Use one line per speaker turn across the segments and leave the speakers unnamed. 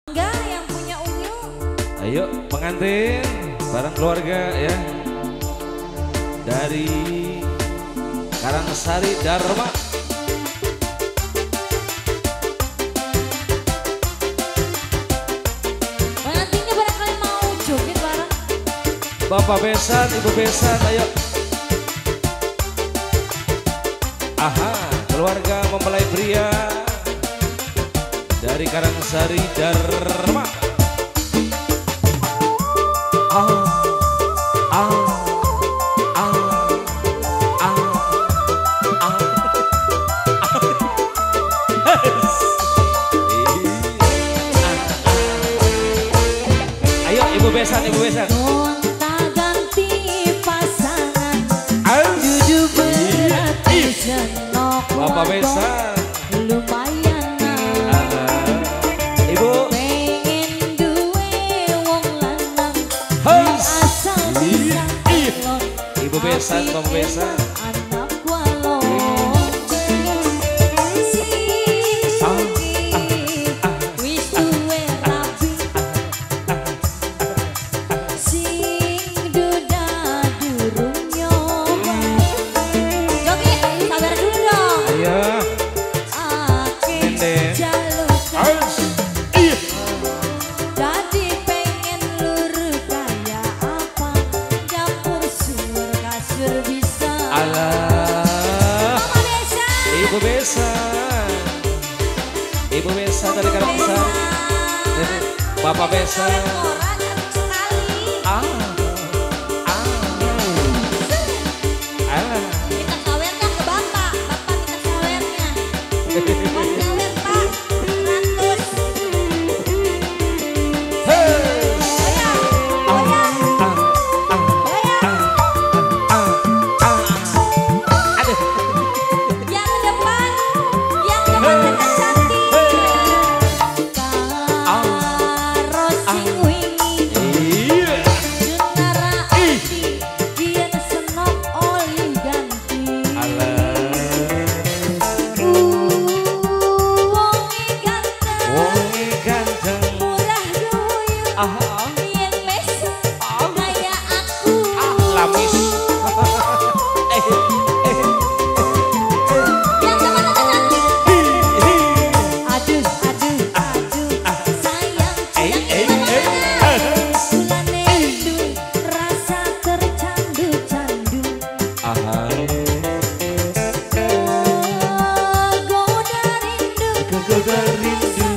Enggak, yang punya Unyu.
Ayo pengantin bareng keluarga ya. Dari Karangsari Dharma.
Pengantinnya barangkali mau joget bareng.
Bapak besan, Ibu besan, ayo. Aha, keluarga mempelai pria dari Karangsari Dharma. Ah, ah, ah, ah, ah. Ayo Ibu besan, Ibu besan.
Gonta-ganti pasangan, dudu berarti jenok.
Bapak besan.
Lumayan.
Ibu
pengen duwe wong lanang asal bisa elon.
Ibu besan, Bapak besan.
Anak walon sing sugih wis duwe rabi, sing duda durung nyoba. Joki, sabar dulu dong.
Ayo.
Akeh jalukan. Jadi pengen luru kayak apa, dapur sumur kasur bisa.
Alah.
Mama besan.
Ibu besan. Ibu besan dari Karangsari. Bapak besan.
Ah.
Ah. Ah.
Minta sawernya ke bapak, bapak minta sawernya. Mau sawer pak, 100. Goyang, goyang, goyang.
Aduh.
Yang depan tetap cantik. Karo sing wingi,
Iya.
Junara ati, biyen senok oli ganti.
Alah.
Wonge ganteng,
Wonge ganteng.
murah guyur,
Ah,
yen mesem
ah.
kayak aku.
Ah, lamis. Eh, eh.
Yang depan tetap cantik. Aduh, aduh, aduh, sayang,
Eh,
yang
eh, eh.
Gulane rindu, rasa tercandu-candu.
Aha.
Kegoda rindu,
Kegoda rindu.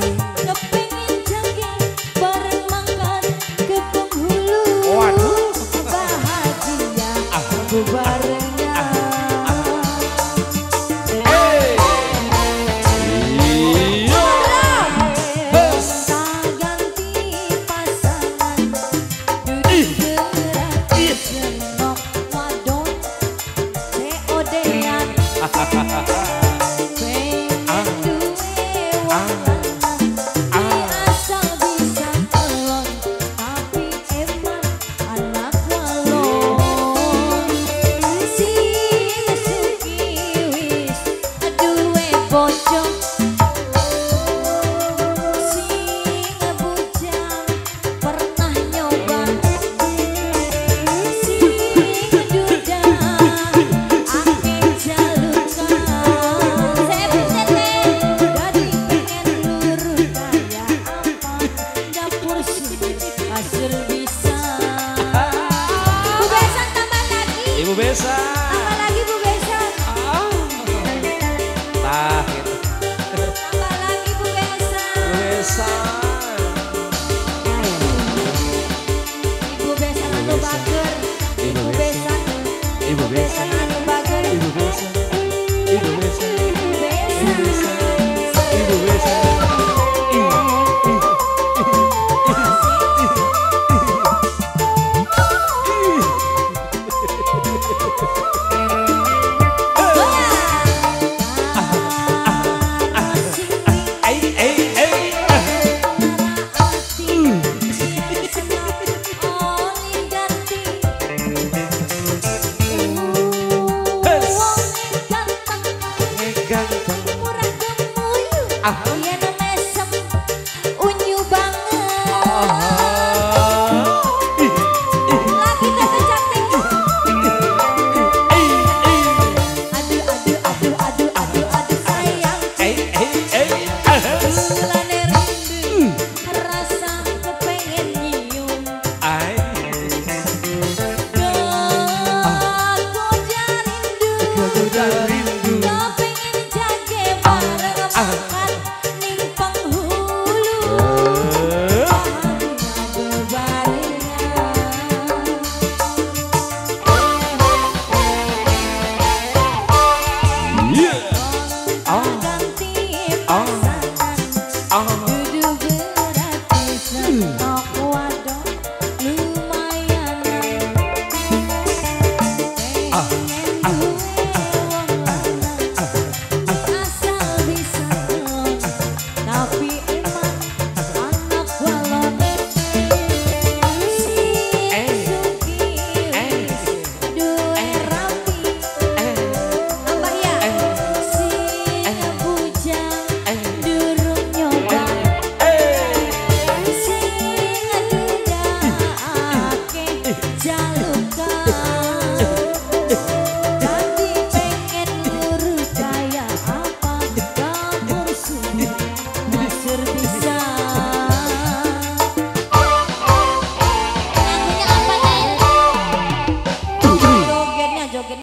kepingin jagi bareng mangkat ke penghulu.
Waduh.
Bahagia aku barengnya.
Eh. Iya. Bes.
Tak ganti pasangan, duduk gratis jenok wadon, COD-an. Pengen duwe wong lanang, asal bisa elon, tapi eman anak walon. Sing sugih wis duwe bojo, sing bujang pernah nyoba, sing duda akeh jalukan. Jadi pengen luru kayak apa, dapur sumur kasur bisa. Bu besan tambah lagi.
Ibu besan.